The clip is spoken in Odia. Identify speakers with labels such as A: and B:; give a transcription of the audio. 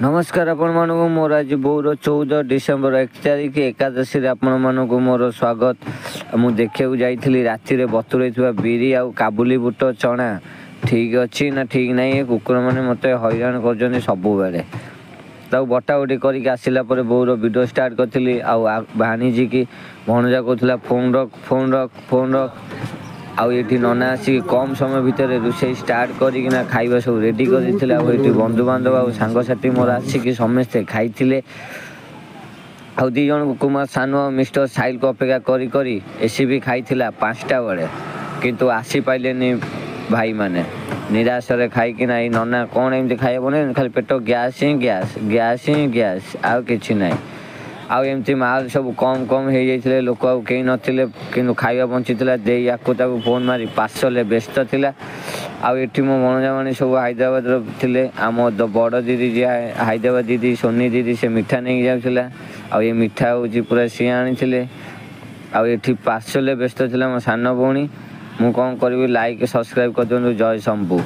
A: ନମସ୍କାର ଆପଣମାନଙ୍କୁ। ମୋର ଆଜି ବୋଉର 14 ଡିସେମ୍ବର 1 ତାରିଖ ଏକାଦଶୀରେ ଆପଣମାନଙ୍କୁ ମୋର ସ୍ୱାଗତ। ମୁଁ ଦେଖିବାକୁ ଯାଇଥିଲି ରାତିରେ ବତୁରେଇଥିବା ବିରି ଆଉ କାବୁଲି ବୁଟ ଚଣା ଠିକ୍ ଅଛି ନା ଠିକ୍ ନାହିଁ। ଏ କୁକୁରମାନେ ମୋତେ ହଇରାଣ କରୁଛନ୍ତି ସବୁବେଳେ। ତାକୁ ବଟାବଟି କରିକି ଆସିଲା ପରେ ବୋଉର ଭିଡ଼ିଓ ଷ୍ଟାର୍ଟ କରିଥିଲି। ଆଉ ଭାଣିଜିକି ଭଣଜା କହୁଥିଲା, ଫୋନ୍ ରଖ, ଫୋନ୍ ରଖ, ଫୋନ୍ ରଖ। ଆଉ ଏଇଠି ନନା ଆସିକି କମ୍ ସମୟ ଭିତରେ ରୋଷେଇ ଷ୍ଟାର୍ଟ କରିକିନା ଖାଇବା ସବୁ ରେଡ଼ି କରିଦେଇଥିଲେ। ଆଉ ଏଇଠି ବନ୍ଧୁବାନ୍ଧବ ଆଉ ସାଙ୍ଗସାଥି ମୋର ଆସିକି ସମସ୍ତେ ଖାଇଥିଲେ। ଆଉ 2 ଜଣଙ୍କୁ, କୁମାର ସାନୁ ଆଉ ମିଷ୍ଟର ସାହିଲକୁ ଅପେକ୍ଷା କରି କରି ଏସି ବି ଖାଇଥିଲା 5ଟା ବେଳେ, କିନ୍ତୁ ଆସିପାରିଲେନି ଭାଇମାନେ। ନିରାଶରେ ଖାଇକିନା ଏଇ ନନା କ'ଣ ଏମିତି ଖାଇବା ବନେଇ, ଖାଲି ପେଟ ଗ୍ୟାସ୍ ହିଁ ଗ୍ୟାସ୍, ଗ୍ୟାସ୍ ହିଁ ଗ୍ୟାସ୍, ଆଉ କିଛି ନାହିଁ। ଆଉ ଏମିତି ମାଲ ସବୁ କମ୍ କମ୍ ହେଇଯାଇଥିଲେ, ଲୋକ ଆଉ କେହି ନଥିଲେ, କିନ୍ତୁ ଖାଇବା ବଞ୍ଚିଥିଲା। ଦେଇ ଆକୁ ତାକୁ ଫୋନ୍ ମାରି ପାର୍ସଲରେ ବ୍ୟସ୍ତ ଥିଲା। ଆଉ ଏଠି ମୋ ଭଣଜାମାନେ ସବୁ ହାଇଦ୍ରାବାଦର ଥିଲେ। ଆମ ବଡ଼ ଦିଦି ଯିଏ ହାଇଦ୍ରାବାଦ ଦିଦି, ସୋନି ଦିଦି, ସେ ମିଠା ନେଇକି ଯାଉଥିଲା। ଆଉ ଏ ମିଠା ହେଉଛି ପୁରା ସିଏ ଆଣିଥିଲେ। ଆଉ ଏଠି ପାର୍ସଲରେ ବ୍ୟସ୍ତ ଥିଲା ମୋ ସାନ ଭଉଣୀ। ମୁଁ କ'ଣ କରିବି? ଲାଇକ୍ ସବସ୍କ୍ରାଇବ୍ କରିଦିଅନ୍ତୁ। ଜୟ ଶମ୍ଭୁ।